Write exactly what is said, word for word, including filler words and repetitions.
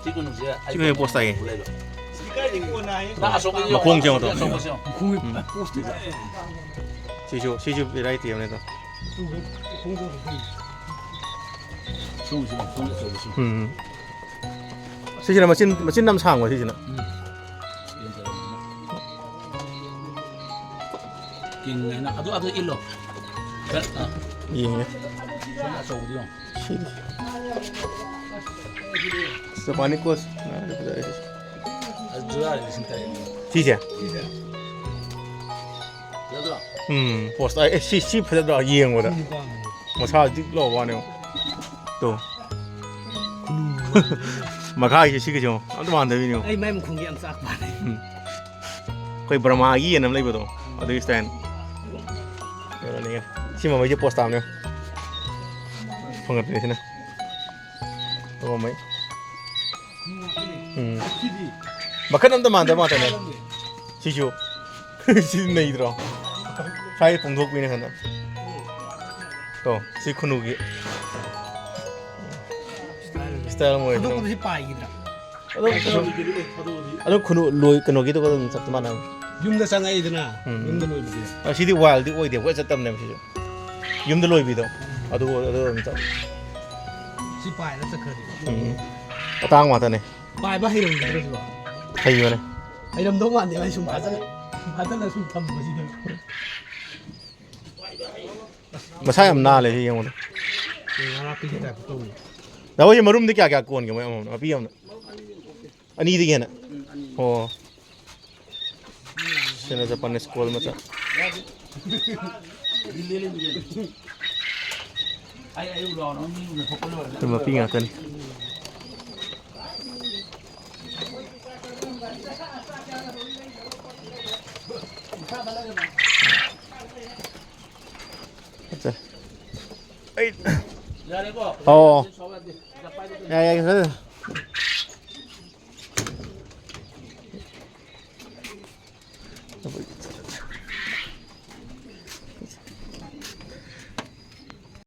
ꯁꯤ ꯀꯩꯅꯣꯁꯦ ꯁꯤ ꯀꯩꯅꯣ ꯄꯣꯁ ꯇꯥꯏꯌꯦ꯫ ꯂꯩꯕ꯫ ꯅꯪ ꯑꯁꯣꯝꯒꯤ ꯃꯈꯣꯡꯁꯦ ꯌꯦꯡꯉꯣ ꯇꯣ꯫ ꯑꯁꯣꯝꯒꯤꯁꯦ ꯌꯦꯡꯉꯣ꯫ ꯎꯝ꯫ ꯁꯤꯁꯨ, ꯁꯤꯁꯨ ꯚꯦꯔꯥꯏꯇꯤ ꯑꯃꯅꯦ ꯇꯣ꯫ ꯁꯣꯝꯒꯤꯁꯦ, ꯁꯣꯝꯒꯤ ꯑꯆꯧꯕꯁꯦ꯫ ꯎꯝ꯫ ꯁꯤꯁꯤꯅ ꯃꯆꯤꯟ, ꯃꯆꯤꯟ ꯌꯥꯝ ꯁꯥꯡꯕ ꯁꯤꯁꯤꯅ꯫ ꯎꯝ꯫ ꯀꯤꯡ ꯍꯥꯏꯅ ꯑꯗꯨ, ꯑꯗꯨ ꯏꯜꯂꯣ꯫ ꯑ꯫ ꯌꯦꯡꯉꯦ꯫ ꯁꯣꯝ ꯑꯆꯧꯕꯗꯨ ꯌꯦꯡꯉꯣ꯫ ꯁꯤꯗꯤ꯫ ꯖꯄꯥꯅꯤ ꯀꯣꯁ꯫ ꯑꯗꯨ ꯖꯨꯔꯥ ꯂꯤꯁꯤꯡ ꯇꯔꯦꯠꯅꯤ꯫ ꯁꯤꯁꯦ? ꯐꯖꯗ꯭ꯔꯣ? ꯎꯝ, ꯄꯣꯁ ꯇꯥꯏ꯫ ꯑꯦ, ꯁꯤ, ꯁꯤ ꯐꯖꯗ꯭ꯔꯣ? ꯌꯦꯡꯕꯗ꯫ ꯁꯤ ꯄꯥꯝꯃꯦ꯫ ꯃꯁꯥ ꯗꯤꯛ ꯂꯥꯎꯕ ꯋꯥꯅꯦ꯫ ꯇꯣ꯫ ꯈꯨꯅꯨ꯫ ꯃꯈꯥꯒꯤꯁꯦ ꯁꯤꯒꯤꯁꯦ ꯌꯦꯡꯉꯣ꯫ ꯑꯝꯇ ꯃꯥꯟꯗꯕꯤꯅꯦ ꯌꯦꯡꯉꯣ꯫ ꯑꯩ ꯃꯥꯏ ꯃꯈꯣꯡꯒꯤ ꯌꯥꯝ ꯆꯥꯛꯄ ꯋꯥꯅꯦ꯫ ꯎꯝ꯫ ꯑꯩꯈꯣꯏ ꯕꯔꯃꯥꯒꯤ ꯌꯦꯟ ꯑꯃ ꯂꯩꯕꯗꯣ, ꯑꯗꯨꯒꯤ ꯁ꯭ꯇꯥꯏꯜ꯫ ꯀꯩꯅꯣꯅꯦ, ꯁꯤ ꯃꯃꯩꯁꯦ ꯄꯣꯁ ꯇꯥꯕꯅꯦ꯫ ꯐꯪꯒꯠꯄꯅꯦ ꯁꯤꯅ꯫ ꯃꯃꯩ꯫ ꯎꯝ꯫ ꯃꯈꯜ ꯑꯝꯇ ꯃꯥꯟꯗꯕ ꯉꯥꯛꯇꯅꯦ꯫ ꯁꯤꯁꯨ꯫ ꯁꯤ ꯅꯩꯗ꯭ꯔꯣ? ꯁ꯭ꯋꯥꯏ ꯐꯣꯡꯗꯣꯛꯄꯤꯅꯦ ꯍꯟꯗꯛ꯫ ꯇꯣ, ꯁꯤ ꯈꯨꯅꯨꯒꯤ ꯁ꯭ꯇꯥꯏꯜ ꯑꯃ ꯑꯣꯏꯕꯅꯦ꯫ ꯈꯨꯗꯣꯞꯀꯗꯣ ꯁꯤ ꯄꯥꯏꯈꯤꯗ꯭ꯔꯥ? ꯑꯗꯨꯝ, ꯑꯗꯨꯝ ꯈꯨꯅꯨ ꯂꯣꯏ ꯀꯩꯅꯣꯒꯤꯗꯨꯒ ꯑꯗꯨꯝ ꯆꯞ ꯃꯥꯟꯅꯕꯅꯦ꯫ ꯌꯨꯝꯗ ꯆꯪꯉꯛꯏꯗꯅ, ꯎꯝ꯫ ꯌꯨꯝꯗ ꯂꯣꯏꯕꯗꯤ꯫ ꯑ, ꯁꯤꯗꯤ ꯋꯥꯏꯜꯗꯤ ꯑꯣꯏꯗꯦ, ꯋꯦꯠ ꯆꯠꯇꯕꯅꯦꯕ ꯁꯤꯁꯨ꯫ ꯌꯨꯝꯗ ꯂꯣꯏꯕꯤꯗꯣ꯫ ꯑꯗꯨ, ꯑꯗꯨ ꯑꯗꯨꯝ ꯆꯠꯂꯦ꯫ ꯁꯤ ꯄꯥꯏꯔ ꯆꯠꯈ꯭ꯔꯗꯤ꯫ ꯎꯝ꯫ ꯑꯇꯥꯡꯕ ꯉꯥꯛꯇꯅꯦ꯫ ꯄꯥꯏꯕ ꯍꯩꯔꯝꯒꯗ꯭ꯔꯣ ꯁꯤꯕꯣ? ꯍꯩꯕꯅꯦ꯫ ꯍꯩꯔꯝꯗꯧ ꯃꯥꯟꯗꯦ, ꯑꯩ ꯁꯨꯝ ꯐꯥꯖꯜꯂ, ꯐꯥꯖꯜꯂ ꯁꯨꯝ ꯊꯝꯕꯁꯤꯗ꯫ ꯃꯁꯥ ꯌꯥꯝ ꯅꯥꯜꯂꯦ ꯁꯤ ꯌꯦꯡꯉꯨꯅꯦ꯫ ꯉꯥ ꯄꯤꯛꯀꯤ ꯇꯥꯏꯞꯇ ꯇꯧꯋꯤ꯫ ꯗꯥ ꯍꯣꯏꯁꯦ ꯃꯔꯨꯝꯗꯤ ꯀꯌꯥ ꯀꯌꯥ ꯀꯣꯟꯒꯦ ꯃꯣꯏ ꯑꯃꯃꯝꯅ? ꯃꯄꯤ ꯑꯃꯅ? ꯑꯅꯤꯗꯒꯤ ꯍꯦꯟꯅ? ꯑꯣ꯫ ꯁꯤꯅ ꯖꯄꯥꯅꯤꯁ ꯀꯣꯜ ꯃꯆꯥ꯫ ꯑꯩ ꯃꯄꯤ ꯉꯥꯛꯇꯅꯤ꯫ ꯑꯠꯆꯥ꯫ ꯑꯩ ꯌꯥꯔꯦꯀꯣ? ꯑꯣ꯫ ꯌꯥꯏ, ꯌꯥꯏ, ꯁꯥꯔ꯫